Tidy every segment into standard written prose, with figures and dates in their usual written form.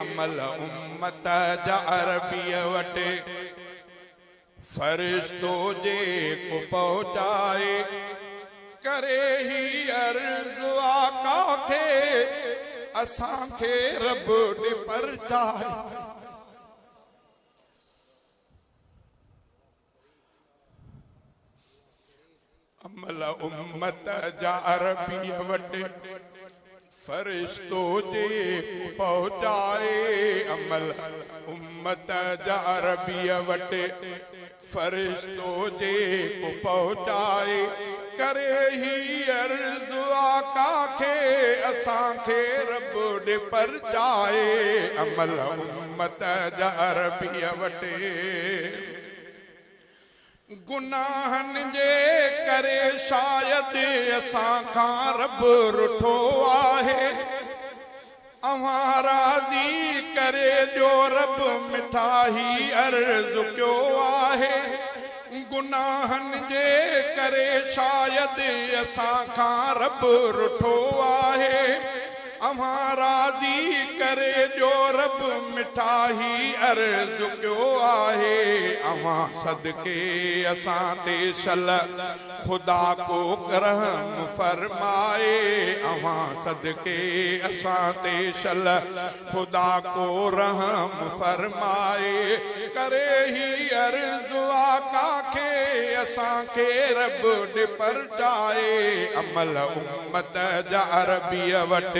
عمل امت جا عربيء وٽ فرشتو جيڪو پهچائي ڪري هي عرض آقا کي اسان کي رب ڏي پرچائي. عمل امت جا عربيء وٽ فرشتو جي پهچائي عمل امت جا عربيء وٽ فرشتو جي پهچائي ڪري هي عرض آقا کي اسان کي رب ڏي پرچائي عمل امت جا عربيء وٽ. گناهن جي ڪري شايد اسان کان رب رٺو آهي. اوهان راضي ڪري ڏيو رب مٺا هي عرض ڪيو آهي. گناهن جي ڪري شايد اسان کان رب رٺو آهي. اوهان راضي ڪري ڏيو رب مٺا هي عرض ڪيو آهي اوهان صدقي اسان تي شل خدا ڪو رحم فرمائي اوهان صدقي اسان تي شل خدا ڪو رحم فرمائي ڪري هي عرض آقا کي اسان کي رب ڏي پرچائي عمل امت جا عربيء وٽ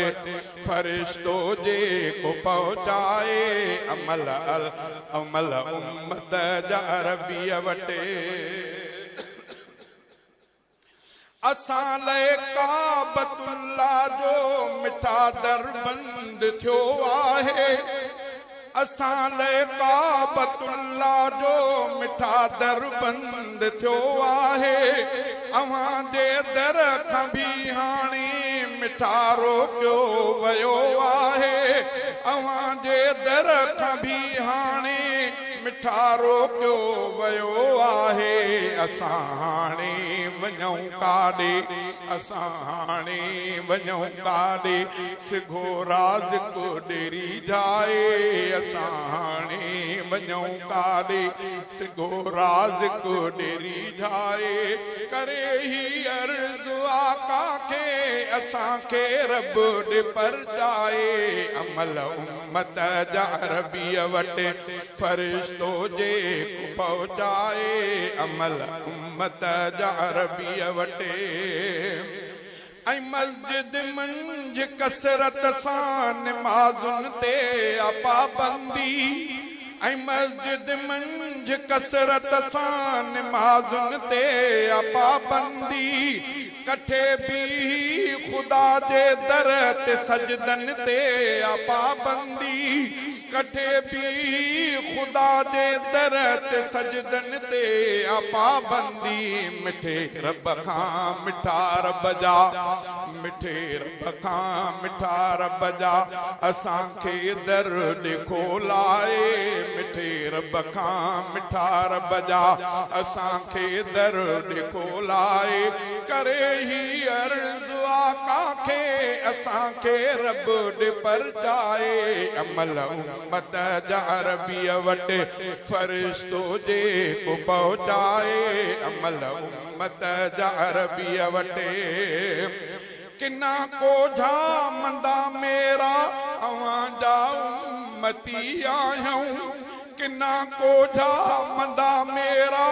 فرشتو جيڪو پهچائي عمل عمل امت جا عربيء وٽ. اسان لئه ڪعبة الله جو مٺا در بند ٿيو آهي. اسان لئه ڪعبة الله جو مٺا در بند ٿيو آهي. اوهان جي در کان به هاڻي مٺا روڪيو ويو آهي. اوهان جي در کان به هاڻي مٺا روڪيو ويو آهي. اسان هاڻي وڃون ڪاڏي، اسان هاڻي وڃون ڪاڏي. سگهو رازق ڏيري جائي، اسان هاڻي وڃون ڪاڏي. سگهو رازق ڏيري جائي، ڪري هي عرض آقا کي، اسان کي رب ڏي پرچائي. عمل امت جا عربيء وٽ فرشتو جيڪو پهچائي. عمل امت جا عربيء وٽ. ۽ مسجد منجھ ڪثرت سان نمازن تي آ پابندي ۽ مسجد منجھ ڪثرت سان نمازن تي آ پابندي ڪٺي بيهي خدا جي در تي سجدن تي آ پابندي ڪٺي بيهي خدا جي در تي سجدن تي آ پابندي مٺي رب کان مٺا رب جا مٺي رب کان مٺا رب جا اسان کي در ڏي کولائي مٺي رب کان مٺا رب جا اسان کي در ڏي کولائي ڪري هي عرض آقا کي اسان کي رب ڏي پرچائي عمل امت جا عربيء وٽ فرشتو جيڪو پهچائي عمل امت جا عربيء وٽ ڪنا ڪوجها مندا ميرا اوهان جا امتي آهيون ڪنا ڪوجها مندا ميرا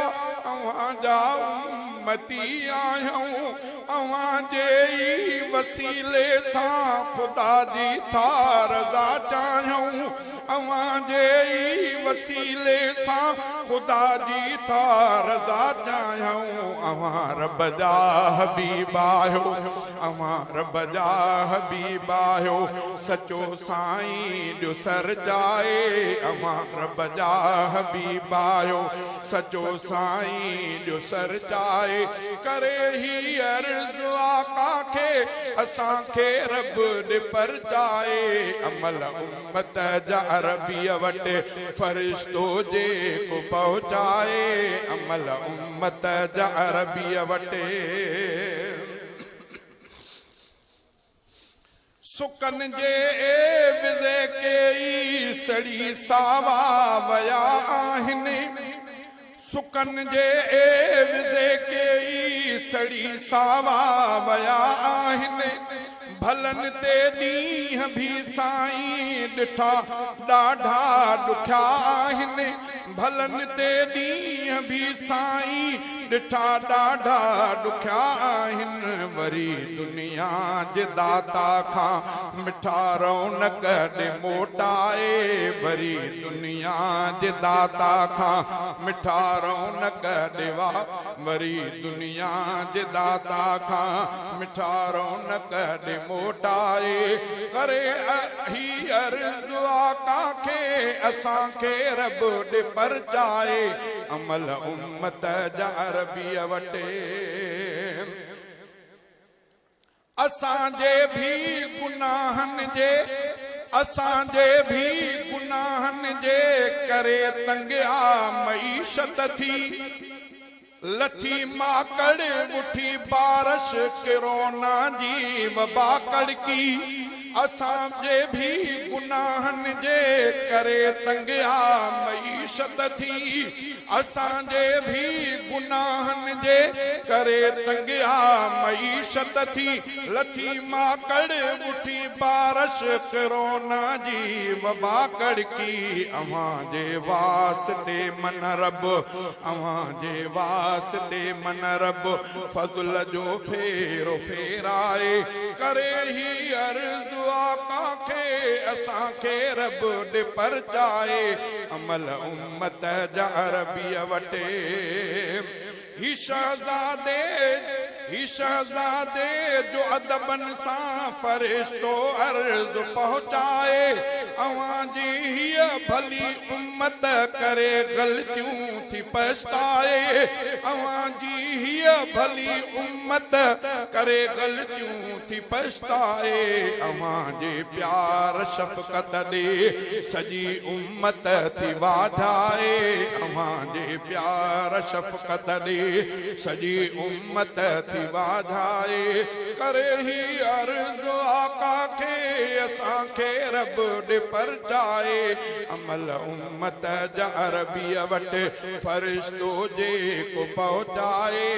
اوهان جا امتي آهيون اوهان جي ئي وسيلي سان خدا جي ٿا رضا چاهيون اوهان جي ئي وسيلي سان خدا جي ٿا رضا چاهيون اوهان رب جا حبيب آهيو اوهان رب جا حبيب آهيو سچو سائين ڏيو سرچائي اوهان رب جا حبيب آهيو سچو سائين ڏيو سرچائي ڪري هي عرض آقا کي اسان کي رب ڏي پرچائي عمل امت جا عربيء وٽ فرشتو جيڪو پهچائي عمل امت جا عربيء وٽ. سڪن جي عيوض ڪيئي سڙي ساوا ويا آهن. سڪن جي عيوضي ڪيئي سڙي ساوا ويا آهن. ڀلن تي ڏينهن ڀي سائين ڏٺا ڏاڍا ڏکيا آهن. ڀلن تي ڏينهن ڀي سائين ڏٺا ڏاڍا ڏکيا آهن. وري دنيا جي داتا کان مٺا رونق ڏي موٽائي. وري دنيا جي داتا کان مٺا رونق ڏي وري دنيا جي داتا کان مٺا رونق ڏي موٽائي. ڪري هي عرض آقا کي اسان کي رب ڏي پرچائي. عمل امت جا عربيء وٽ. اسان جي ڀي گناهن جي اسان جي ڀي گناهن جي ڪري تنگ آ معيشت ٿي. لٿي ماڪڙ اٺي بارش ڪرونا جي وبا ڪڙڪي. اسان جي ڀي گناهن جي ڪري تنگ آ معيشت ٿي. اسان جي ڀي گناهن جي ڪري تنگ آ معيشت ٿي. لٿي ماڪڙ اٺي بارش ڪرونا جي وبا ڪڙڪي. اوهان جي واسطي من رب اوهان جي واسطي من رب فضل جو ڦيرو ڦيرائي. ڪري هي عرض آقا کي اسان کي رب ڏي پرچائي. عمل امت جا عربيء وٽ. هي شهزادي هي شهزادي جو ادبن سان فرشتو عرض پهچائي. اوهان جي هيء ڀلي امت ڪري غلطيون ٿي پڇتائي. اوهان جي هيء ڀلي امت ڪري غلطيون ٿي پڇتائي. اوهان جي پيار شفقت ڏي سڄي امت ٿي واڌائي. اوهان جي پيار شفقت ڏي سڄي امت ٿي واڌائي. ڪري هي عرض آقا کي اسان کي رب ڏي پرچائي. عمل امت جا عربيء وٽ فرشتو جيڪو پهچائي.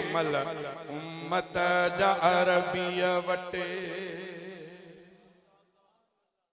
عمل امت جا عربيء وٽ.